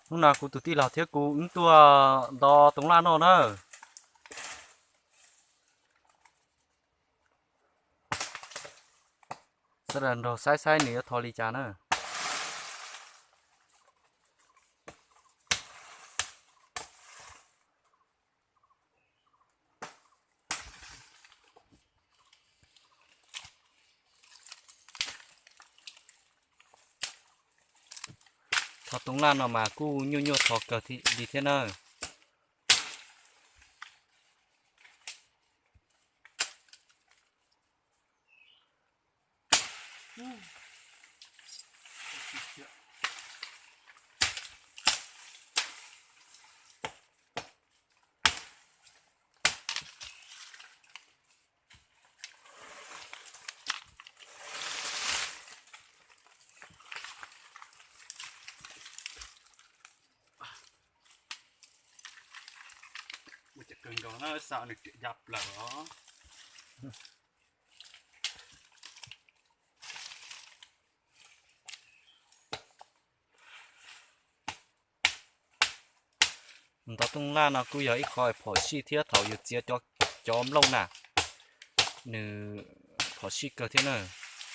Hnub no kuv tus tij laug thiab kuv wb tuaj nto toov laj noj na. Sawv daws nrog saib saib nws yuav tho li cas na. Tho toov laj no mas kuj nyuaj nyuaj tho kawg li thiab na. Ua cas kawg nkaus na, xa nws riam ya plaws os. Nto tooj laj no kuj yog ib qho phom sij thiab thaum yus txiav cov nplooj na, nws phom sij kawg thiab na.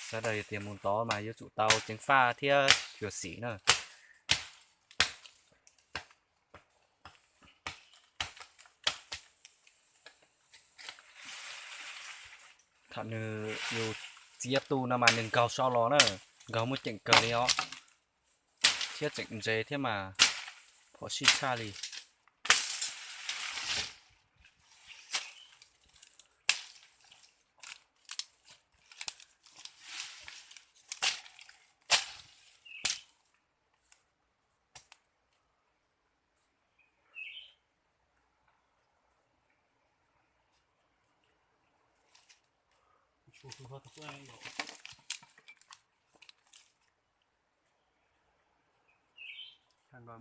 Sawv daws yog tias mus ntov mas yuav tsum tau ceev faj thiab xyuam xim na. Thaum nws yus txiav tu no mas nws nkaug so los na, nkaug muaj ceem kawg li os, thiab tseem ntse thiab mas phom sij tshaj li.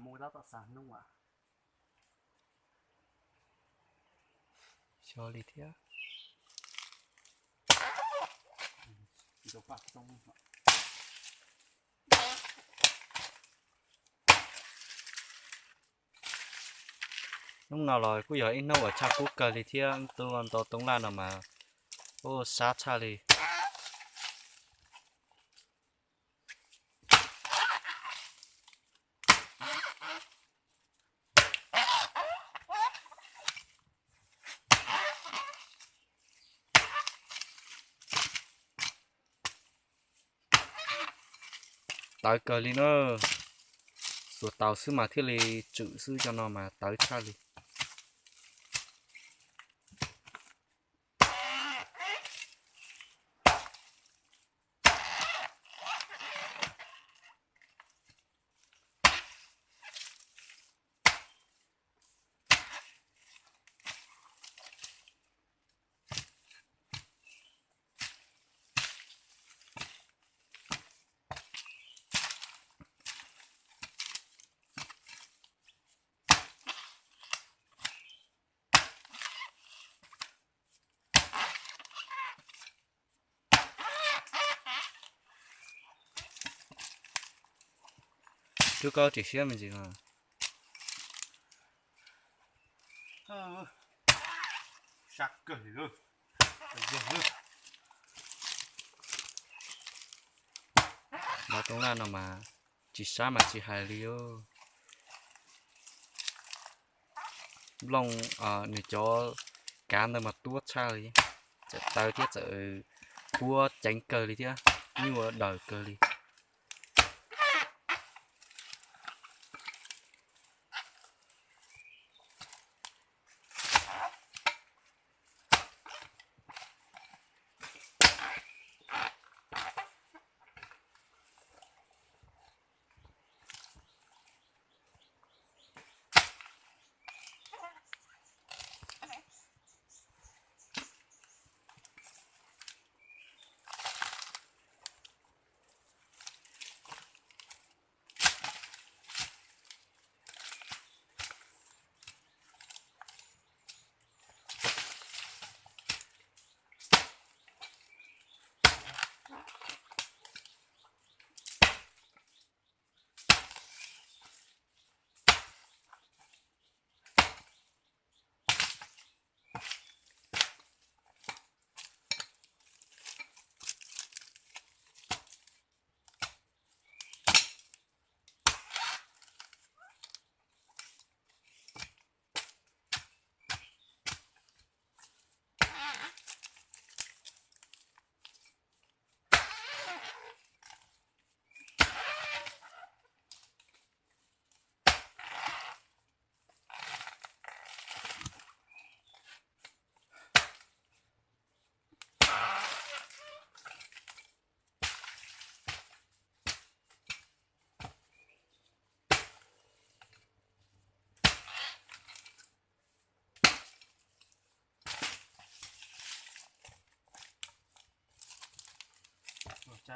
Mus tab tom xav hnub a. Xyov li thiab. Hnub no los kuj yog ib hnub uas tshaj kub kawg li thiab, tus nto toov laj no mas ua sab tshaj li. Tawv kawg li na, xuas taus xwb mas thiaj li tswm xwb, cov no mas tawv tshaj li. Twb koj tsis siab me ntsis mas. Sab kawg li. Nov toov laj no mas tsis sab mas tsis hais li os. Nplooj, nws cov kav ntawd mas tuab tshaj li, txawm tawv thiab txawm puab ceev kawg li thiab, nyuaj daws kawg li.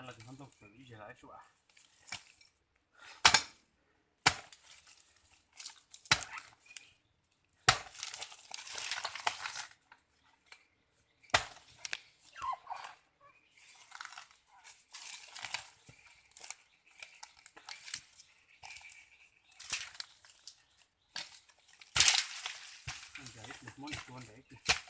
Los tus hmab ntoo txawm ib zes los ib suam. Ntawd ib tus, muab tus tua ntawd ib tus.